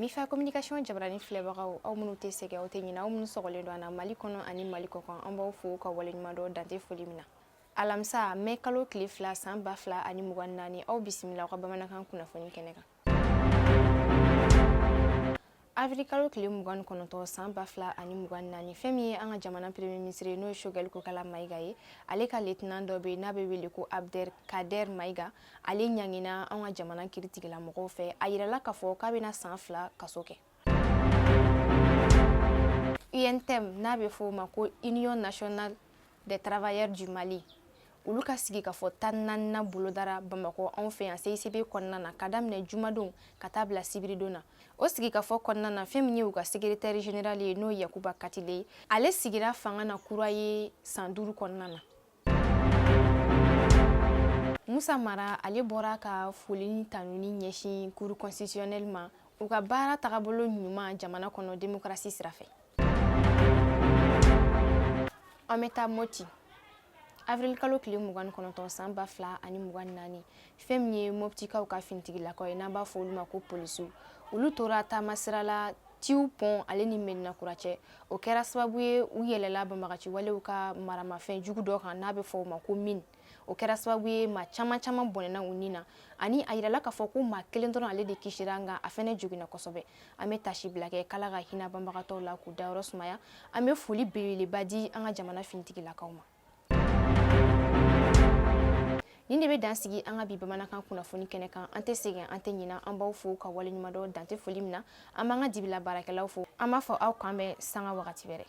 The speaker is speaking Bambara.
Mifa Communication jabarani filɛbagaw, aw minnu tɛ sɛgɛn, aw tɛ ɲinɛ, aw minnu sɔgɔlen don an na Mali kɔnɔ ani Mali kɔkan, an b'aw fo ka waleɲuman dɔn dante foli min na. Alamisa, mɛ kalo tile 2, san 2024, aw bisimila aw ka bamanankan kunnafoni kɛnɛ kan. Avril kalo tile 29, san 2024, fɛn min ye an ka jamana premier ministre ye, n'o ye Choguel Kokala Mayiga ye, ale ka lieutenant dɔ bɛ yen n'a bɛ wele ko Abdel Kader Mayiga, ale ɲangina an ka jamana kiiritigɛlamɔgɔw fɛ. A yirala k'a fɔ k'a bɛna san 2 kaso kɛ. UNTM, n'a bɛ fɔ o ma ko Union nationale des travailleurs du Mali, olu ka sigikafɔ 14nan bolodara Bamakɔ, anw fɛ yan, CICB kɔnɔna na, ka daminɛ jumadon ka taa bila sibiridon na. O sigikafɔ kɔnɔna na, fɛn min ye u ka secrétaire général ye, n'o ye Yakuba Katile ye, ale sigira fanga na kura ye san 5 kɔnɔna na. Musa Mara, ale bɔra ka foli ni tanuni ɲɛsin Cour constitutionnelle ma, u ka baara tagabolo ɲuman jamana kɔnɔ démocratie sira fɛ. An bɛ taa Moti. Avril kalo tile 29, san 2024, fɛn min ye Moptikaw ka finitigilakaw ye, n'an b'a fɔ olu ma ko polisiw, olu tora taama sira la Tiw pont ale ni Medinakura cɛ. O kɛra sababu ye u yɛlɛla banbagaci walew ka maramafɛn jugu dɔ kan, n'a bɛ fɔ o ma ko mine. O kɛra sababu ye maa caman caman bɔnɛna u ni na, ani a yirala k'a fɔ ko maa kelen dɔrɔn, ale de kisira, nka a fɛnɛ joginna kosɛbɛ. An bɛ tasibila kɛ k'Ala ka hinɛ banbagatɔw la k'u dayɔrɔ sumaya. An bɛ foli belebeleba di an ka jamana finitigilakaw ma. Nin de bɛ dan sigi an ka bi bamanankan kunnafoni kɛnɛ kan. An tɛ sɛgɛn, an tɛ ɲina, an b'aw fo ka waleɲuman dɔn dante foli min na. An b'an ka dibila baarakɛlaw fo. An b'a fɔ aw k'an bɛn sanga wagati wɛrɛ.